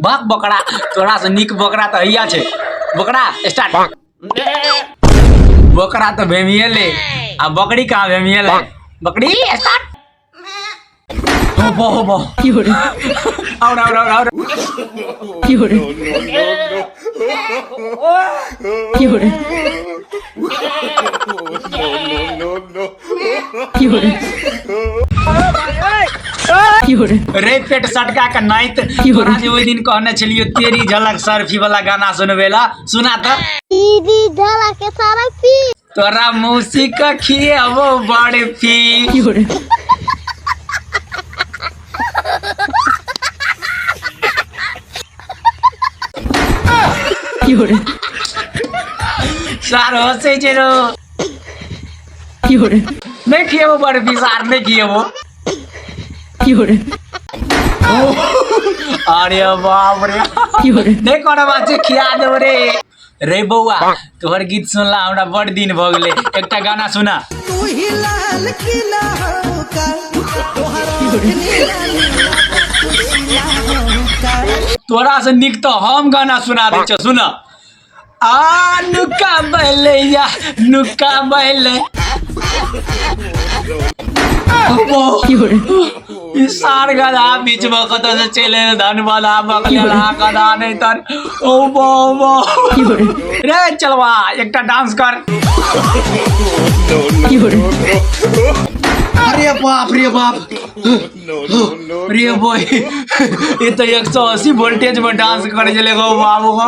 भक बकरा, तोरा से नीक बकरा तऽ हैया छै। बकरा स्टार्ट। बकरा तऽ भेमिएले आ बकरी कहाँ भेमिएले? बकरी स्टार्ट। हो हो और और और और। रे पेट सटका के नाइत, तोरा जे ओहि दिन कहने छलियो तेरी झलक सरफी वाला गाना सुनबे ला, सुना त। दीदी झलक सरफी। तोरा मौसी के खिएबो बर्फी। सार हंसै छै रो। नहि खिएबो बर्फी सार, नहि खिएबो। अरे बाप रे, नहि कोनो बात छै, खिया देबो रे। रे बौआ, तोहर गीत सुनला हमरा बड़ दिन भऽ गेलै, एकटा गाना सुना। तोरा से नीक तऽ हम गाना सुना दै छियौ, सुन। आ नुका बैलैया नुका बैले, ई सार गधा बीच में कतऽ से चलि एलै, धनबाद बकलेला गधा नहि तर। ओ बो बो रे, चलवा एकटा डांस कर। अरे बाप रे बाप रे बोय, ई तऽ 180 वोल्टेज में डांस करे छलै गो बाबू गो।